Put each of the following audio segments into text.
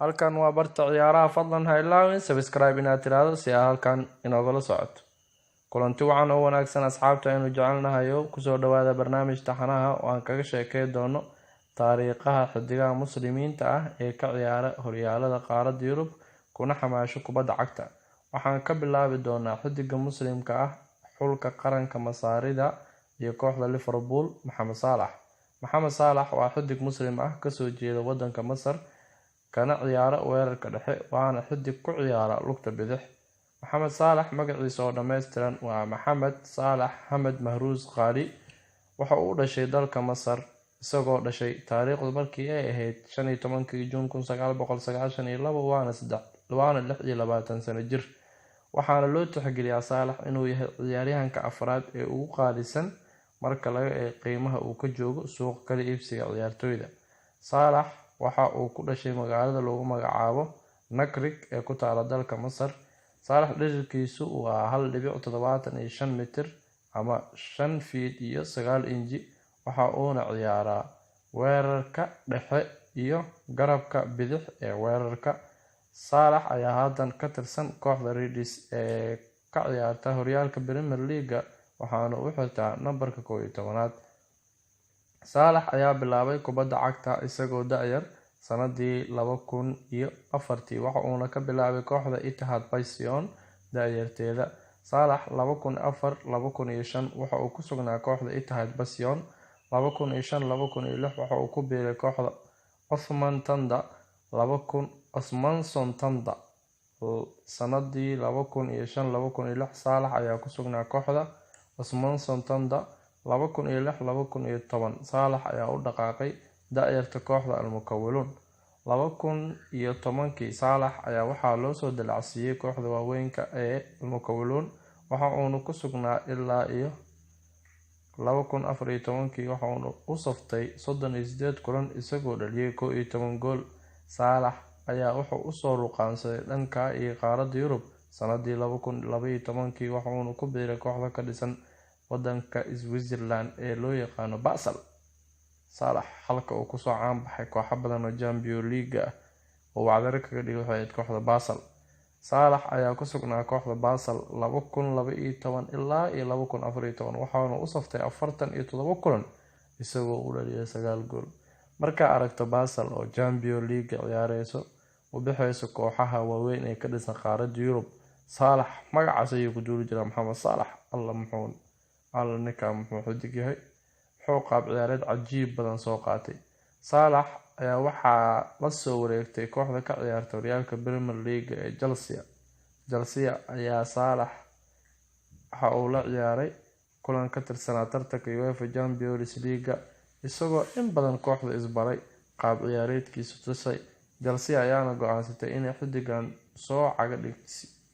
Halkan waa barta ciyaaraha. Fadlan ha ilaawin subscribe inaad tiraahdo si aad halkan inoogala socoto. Kulanti wacan oo wanaagsan, asxaabta aynu jecelnahayo. Kusoo dhawaada barnaamij taxanaha oo aan kaga sheekey doono taariikhaha xidigaha Muslimiinta ah ee ka ciyaara horyaalada qaaradda Yurub kuna xamaasho kubadda cagta. Waxaan ka bilaabi doonaa xidiga Muslimka ah, xulka qaranka Masaarida iyo kooxda Liverpool, Maxamed Saalax. Maxamed Saalax waa xidig Muslim ah, kasoo jeeda wadanka Masar, kana ciyaara weerarka dhexe, waana xidig ku ciyaara lugta bidix. Maxamed Saalax magaciisa oo dhammaystiran waa Maxamed Saalax Xamed Mahruus Qaali. Waxa uu u dhashay dalka Masar, isagoo dhashay taariikhdu markii ay ahayd 15-kii Juun 1992, waana 26 sano jir. Waxaana loo tixgeliyaa Saalax inuu yahay ciyaaryahanka afraad ee ugu qaalisan marka laga eego qiimaha uu ka joogo suuqa kala iibsiga ciyaartoyda. Saalax waxa uu ku dhashay magaalada lagu magacaabo Nakrig ee ku taala dalka Masar. Saalax dhererkiisu waa 1.75 mitir ama 5 feet iyo 9 inji, waxa uuna ciyaaraa weerarka dhexe iyo garabka bidix ee weerarka. Saalax ayaa haatan ka tirsan kooxda Reds ee ka ciyaarta horyaalka Premier League, waxaana uu xirtaa nambarka 11aad. Saalax ayaa bilaabay kubadda cagta isagoo da'yar sanadii 2004-tii, waxa uuna ka bilaabay kooxda Ittihad Passion da'yarteeda. Saalax 2004-2005 waxa uu ku sugnaa kooxda Ittihad Passion. 2005-2006 waxa uu ku biiray kooxda Othman Tanda Osmanson Tanda. Sanadii 2005-2006 Saalax ayaa ku sugnaa kooxda Osmanson Tanda. 2006-2010 Saalax ayaa u dhaqaaqay da'yarta kooxda Al-Mukawiluun. 2010-kii Saalax ayaa waxaa loo soo dalacsiiyey kooxda waaweynka ee Al-Mukawiluun, waxa uuna ku sugnaa ilaa iyo 2014-kii. Waxa uuna u saftay 38 kulan, isagoo dhaliyay 11 gool. Saalax ayaa wuxuu usoo ruqaansaday dhanka iyo qaaradda Yurub sanadii 2012-kii, waxa uuna ku biiray kooxda ka dhisan wadanka Switzerland ee loo yaqaano Basel. Saalax halka uu kusoo caan baxay kooxo badan oo Champions League ah oo wacdaro kaga dhigay waxay ahayd kooxda Basel. Saalax ayaa ku sugnaa kooxda Basel 2012 ilaa iyo 2014, waxaana u saftay 47 kulan, isagoo u dhaliyay 9 gool. Markaa aragto Basel oo Champions League ciyaareyso, u bixeyso kooxaha waaweyn ee ka dhisan qaaradda Yurub, Saalax magacaas ayuu ku duuli jiraa. Maxamed Saalax, alla muxuu, alla ninkaa muxuu xidig yahay, muxuu qaab ciyaareed cajiib badan soo qaatay. Saalax ayaa waxaa la soo wareegtay kooxda ka ciyaarta horyaalka Premier League ee Chelsea. Chelsea ayaa Saalax waxa uu la ciyaaray kulan ka tirsanaa tartanka UEFA Champions League, isagoo in badan kooxda isbaray, qaab ciyaareedkiisa tusay. Chelsea ayaana go-aansatay inay xidigan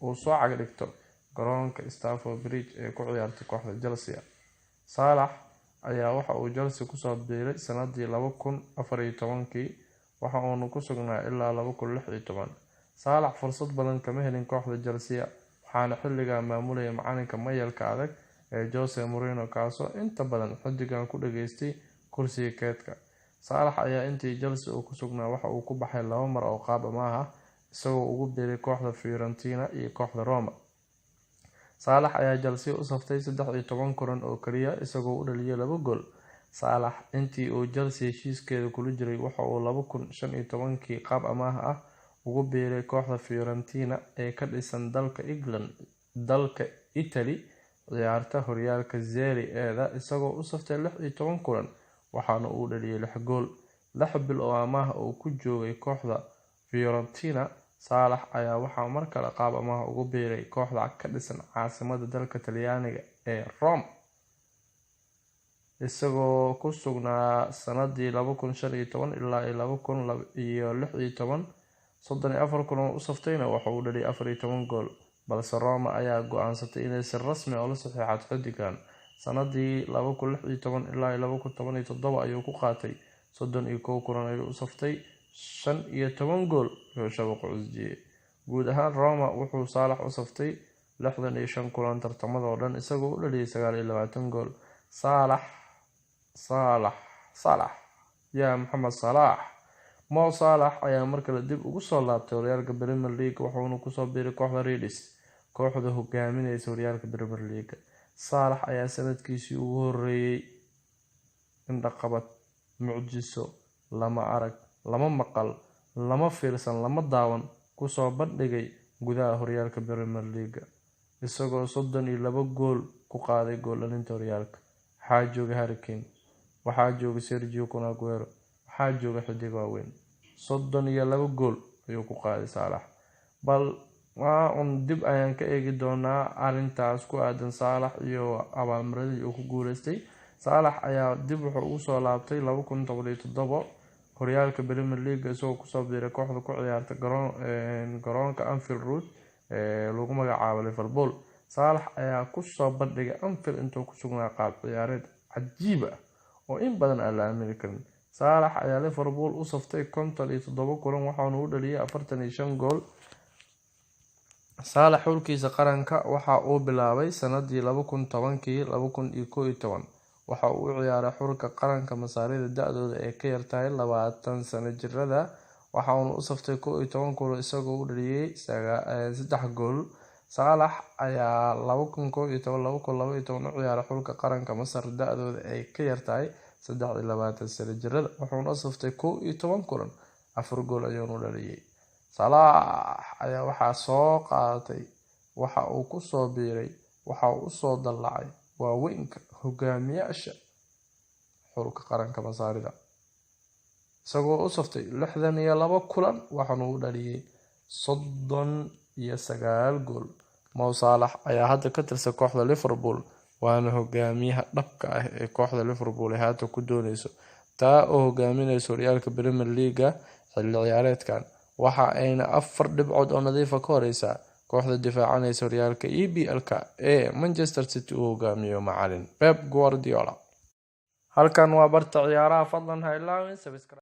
uu soo caga dhigto garoonka Stamford Bridge ee ku ciyaarta kooxda Chelsea. Saalax ayaa waxa uu Chelsea kusoo biiray sanadii 2014-kii, waxa uuna ku sugnaa ilaa 2016. Saalax fursad badan kama helin kooxda Chelsea, waxaana xilligaa maamulayay macalinka mayalka adag ee Jose Mourinho, kaasoo inta badan xidigan ku dhageystay kursiga keedka. Saalax ayaa intii Chelsea uu ku sugnaa waxa uu ku baxay laba mar oo qaab amaah ah, isagoo ugu biiray kooxda Fiorentina iyo kooxda Roma. Saalax ayaa Chelsea u saftay 13 kulan oo kaliya, isagoo u dhaliyay 2 gool. Saalax intii uu Chelsea heshiiskeeda kula jiray waxa uu 2015-kii qaab amaah ah ugu biiray kooxda Fiorentina ee ka dhisan dalka England, dalka Italy, ciyaarta horyaalka Serie A-da, isagoo u saftay 16 kulan, waxaana uu dhaliyay 6 gool. 6 bil oo amaah uu ku joogay kooxda Fiorentina, Saalax ayaa waxaa mar kale qaab amaah ugu biiray kooxda ka dhisan caasimada dalka Talyaaniga ee Rome, isagoo ku sugnaa sanadii 2015 ilaa iyo 2016. 34 kulan u saftayna waxa uu dhaliyay 14 gool, balse Roma ayaa go-aansatay inay si rasmi ah ula saxiixato xidigan. Sanadii 2016 ilaa iyo 2017 ayuu ku qaatay 31 kulan ayuu u saftay, 15 gool ayuu shabaqa cusjiyey. Guud ahaan Roma wuxuu Saalax u saftay 65 kulan tartamada oo dhan, isagoo u dhaliyay 29 gool. Saalax, Saalax, Saalax, yaa Maxamed Salaax. Mo Salah ayaa markale dib ugu soo laabtay horyaalka Premier League, wuxuuna kusoo biiray kooxda Reds, kooxda hogaamineysa horyaalka Premier League. Salah ayaa sanadkiisii ugu horeeyay indhaqabad, mucjiso, lama arag, lama maqal, lama fiirsan, lama daawan kusoo bandhigay gudaha horyaalka Premier League, isagoo 32 gool ku qaaday gool dhalinta horyaalka. Waxaa jooga Harry Kane, waxaa jooga Sergio Kun Aguero, waxaa jooga xidig waaweyn. 32 gool ayuu ku qaaday Salah. Bal waa un dib ayaan ka eegi doonaa arrintaas ku aadan Salah iyo abaalmarinadii uu ku guuleystay. Salah ayaa dib wuxuu ugu soo laabtay 2017 horyaalka Premier League, isagoo kusoo biiray kooxda ku ciyaarta garoonka Anfield Road ee lagu magacaabo Liverpool. Salah ayaa kusoo bandhigay Anfield intuu ku sugnaa qaab ciyaareed cajiib ah oo in badan aan la aamini karin. Salah ayaa Liverpool u saftay 57 kulan, waxaana uu dhaliyay 45 gool. Salah xulkiisa qaranka waxa uu bilaabay sanadii 2010-kii 2011. Waxa uu u ciyaaray xulka qaranka Masaarida da'dooda ay ka yartahay 20 sano jirada, waxaana uu u saftay 11 kulan isagoo u dhaliyay 3 gool. Salah ayaa 2011 2012 u ciyaaray xulka qaranka Masar da'dooda ay ka yartahay 23 sano jirada, wuxuuna u saftay 11 kulan, 4 gool ayuuna u dhaliyay. Salah ayaa waxaa soo qaadatay, waxa uu ku soo biiray, waxa uu usoo dallacay waaweynka hogaamiyaasha xulka qaranka Masaarida, isagoo u saftay 62 kulan, waxaana uu dhaliyay 39 gool. Mo Salah ayaa hadda ka tirsan kooxda Liverpool, waana hogaamiyaha dhabka ah ee kooxda Liverpool ay haatan ku dooneyso, taa oo hogaamineysa horyaalka Premier League xilli ciyaareedkan. Waxa ayna 4 dhibcood oo nadiif ah ka horeysaa kooxda difaacaneysa horyaalka EPL-ka ee Manchester City uu hogaamiyo macalin Pep Guardiola. Halkan waa barta ciyaaraha, fadlan ha ilaawin subscribe.